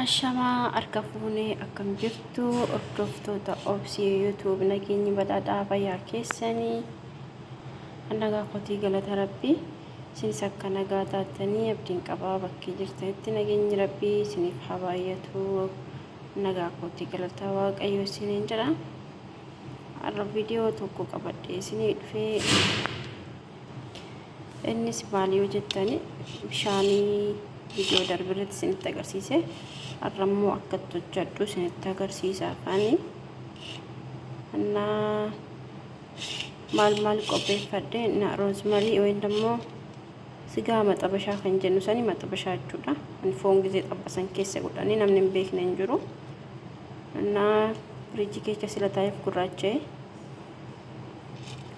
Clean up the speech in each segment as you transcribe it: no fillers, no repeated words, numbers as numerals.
Ashamaa harka fuunee akkam jirtu hordoftoota Obsii YouTube, nageenyi badhaadhaa fayyaa keessanii? Nagaa kootii, galata Rabbii. Isinis akka nagaa taatanii abdiin qabaa. Bakkee jirtanitti nageenyi Rabbii isiniif haa baay'atu. Nagaa kootii, galata Waaqayyo isiniin jedha. Har'a viidiyoo tokko qabadhee isinii dhufee. Innis maal yoo jettani, bishaanii viidiyoo darbe irratti isinitti agarsiise, har'a immoo akka itti hojjedhu isinitti agarsiisa. Afaanii innaa maal maal qopheeffadhe na roozmarii yookiin immoo sigaa maxabashaa kan jennu sani, maxabashaa jechuudha. Kan foon gizee xabbasan keessa godhanii, namni hin beekne hin jiru. Innaa firiijii keessa sila taa'eef gurraacha'e.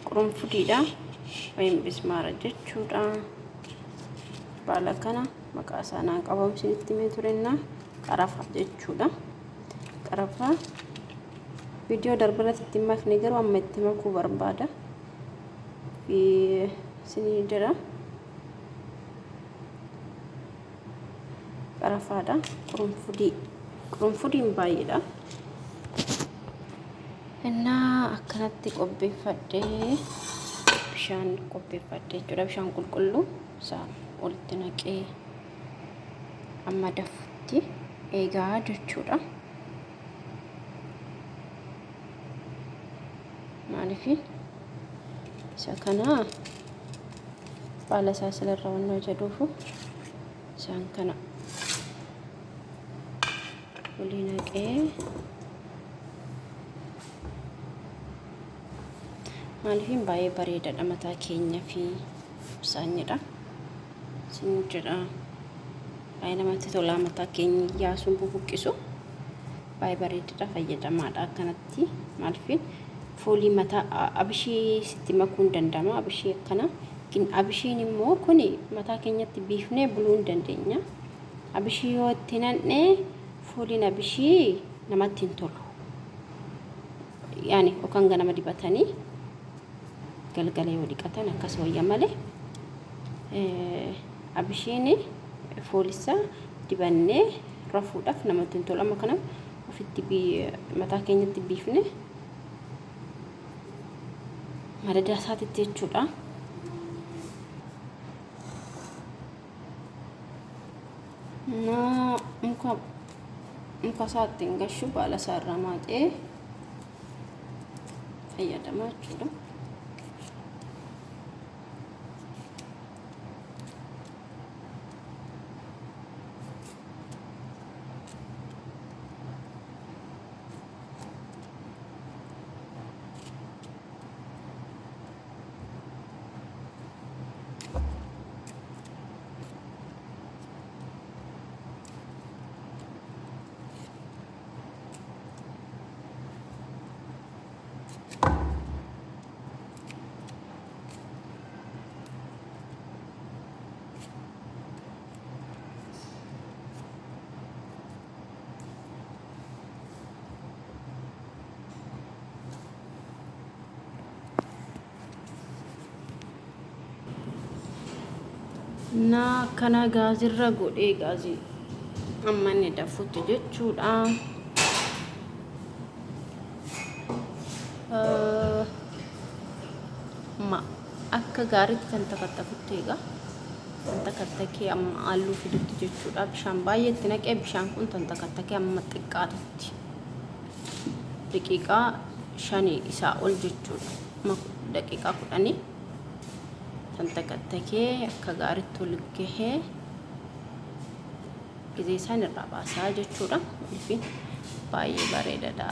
Qurunfudiidha wayin bismaara jechuudha. Baala kana maqaa isaa naan qabamu isinitti himee turenna, qarafa jechuudha. Qarafa viidiyoo darbarratti itti makne, garuu amma itti makuu barbaada isinii jedha. Qarafaadha, qurunfudii, qurunfudiin baay'eedha. Innaa akkanatti qopheeffadhee, bishaan qopheeffadhee jechuudha. Bishaan qulqulluu isaa walitti naqee amma dafutti eegaa jechuudha. Maaliif isa kana baala isaa silarra wannoo jedhuufu isaan kana walii naqee. Maaliifin baay'ee bareedaadha mataa keenya fi saanyidha sin jedha. Baay'ee namatti tolaa, mataa keenya yaasuun bubuqqisu baay'ee bareedaadha, fayyadamaadha akkanatti. Maaliifin foolii mataa abishii sitti makuu hin danda'ama, abishii akkana. Abishiin immoo kun mataa keenyatti biifnee buluu hin dandeenya. Abishii yoo itti nan'e fooliin abishii namatti hin tolu. Yaani yookaan ganama dibatanii galgala yoo dhiqatan akkas wayya malee, abishiin foolisa dibannee rafuudhaaf namatti hin tolu. Amma kana ofitti mataa keenyatti biifne madada isaatitti jechuudha. Na muka muka isaatti hin gashu, baala isaa irraa maaxee fayyadamaa jechuudha. Na akkana gaazirra godhee, gaazii amma inni dafutti jechuudha. Amma akka gaariitti kan takattafutti egaa kan takattakee amma halluu fidutti jechuudha. Bishaan baay'ee itti naqee, bishaan kun kan takattakee amma xiqqaatutti daqiiqaa 5 isaa ol jechuudha. Amma daqiiqaa 10 kan takattakee akka gaariitti ol gahee gizee isaan irraa baasaa jechuudha. Maaliif baay'ee bareedaadha.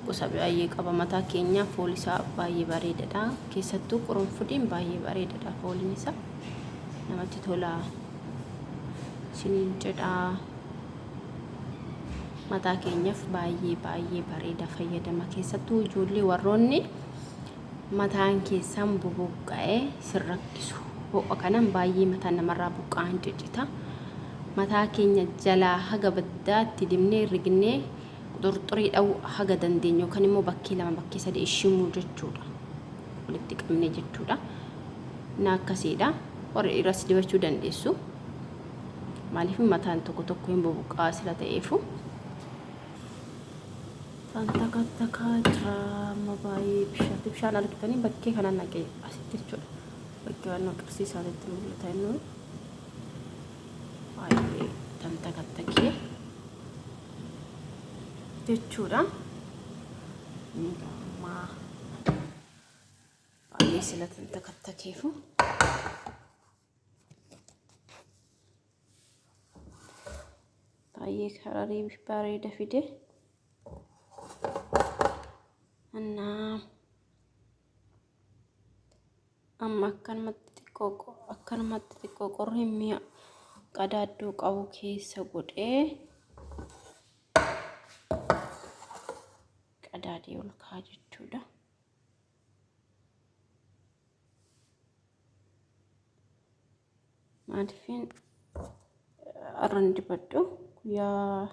Gosa baay'ee qaba mataa keenya, fooli isaa baay'ee bareedaadha. Keessattuu qurunfudiin baay'ee bareedaadha, fooliin isaa namatti tola. Isiniin jedha, mataa keenyaaf baay'ee baay'ee bareeda, fayyadama. Keessattuu ijoollee warroonni mataan keessan bubuqqa'ee sin rakkisu. Ho'a kanan baay'ee mataan namarraa buqqa'an ciccita. Mataa keenya jalaa haga baddaatti dibnee rignee quxurxurii dha'uu haga dandeenyu, yookaan immoo bakkee lama bakkee sadii ishimuu jechuudha. Walitti qabnee jechuudha. Na akkasiidha. Warri dhiiras dibachuu dandeessu. Maaliif mataan tokko tokko hin bubuqqaa sila ta'eefu. Tantakatakaa jira amma baay'ee bishaan bishaan argitanii bakkee kana naqee asitti jechuudha. Bakkee waan qirsiisaatitti mul'ata inni baay'ee tantakattakee jechuudha. Amma baay'ee sila tantakattakeefu. Baay'ee kararii bareeda fide. Annaa amma akkanumatti xiqqoo akkanumatti xiqqoo qorri mi'a qadaadduu qabu keessa godhee qadaadee ol ka'a jechuudha. Maaliifin arran dibadhu guyyaa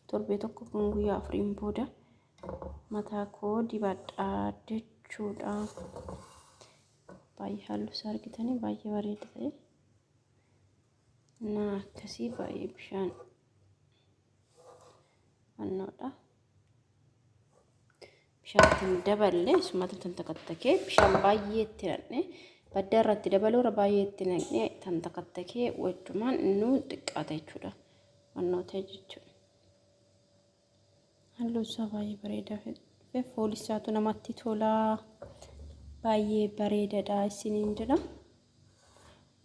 torbee tokko kun guyyaa afuriin booda mataa koo dibadhaa jechuudha. Baay'ee halluu isaa argitanii baay'ee bareeda ta'e. Na akkasii baay'ee bishaan annoodha. Bishaan itti hin daballe sumatu tantakattakee bishaan baay'ee itti naqne baddaa irratti dabaluurra baay'ee itti naqne tantakattakee wajjumaan innuu xiqqaata jechuudha. Wannoo ta'e jechuudha. Halluu isaa baay'ee bareedaa fi fooli isaatu namatti tola. Baay'ee bareedaadha isiniin jedha.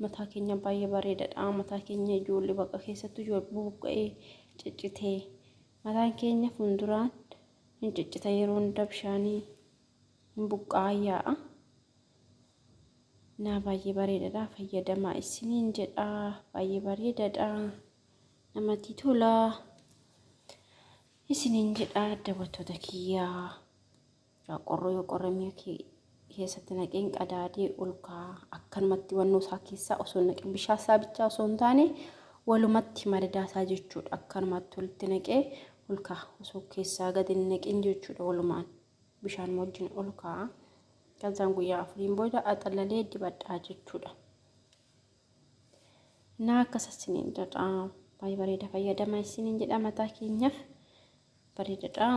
Mataa keenya baay'ee bareedaadha. Mataa keenya ijoollee bakka keessattuu ijoollee bubuqqa'ee ciccitee mataan keenya fuulduraan hin ciccita yeroo hunda bishaanii hin buqqa'aa yaa'a. Naa baay'ee bareedaadha. Fayyadamaa isiniin jedha. Baay'ee bareedaadha. Namatti tola. Isiniin jedha daawwattoota kiyyaa. Yaa qorroo yoo qorre mi'a keessatti naqeen qadaadee ol kaa'a. Akkanumatti wannoo isaa keessaa osoo hin naqin bishaan isaa bichaa osoo hin taane walumatti madadaa isaa jechuudha. Akkanumatti walitti naqee ol kaa'a. Osoo keessaa gadi hin naqin jechuudha walumaan bishaan wajjin ol kaa'a. Kazaan guyyaa afuriin booda axallalee dibadhaa jechuudha. Naa akkas isiniin jedha. Baay'ee bareeda fayyadama isiniin jedha mataa keenyaaf bareedadha.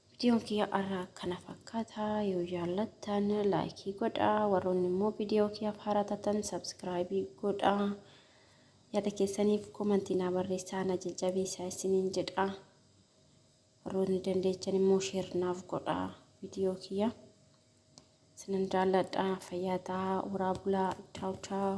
Viidiyoon kiyya har'aa kana fakkaata. Yoo jaallattan laayikii godhaa. Warroonni immoo viidiyoo kiyyaaf haaraa taatan sabskraayibii godhaa. Yaada keessaniif komantii naa barreessaa na jajjabeessaa isiniin jedha. Warroonni dandeechan immoo sheer naaf godhaa viidiyoo kiyya. Isinan jaalladha. Fayyaa ta'aa. Horaa bulaa. Chaaw chaaw.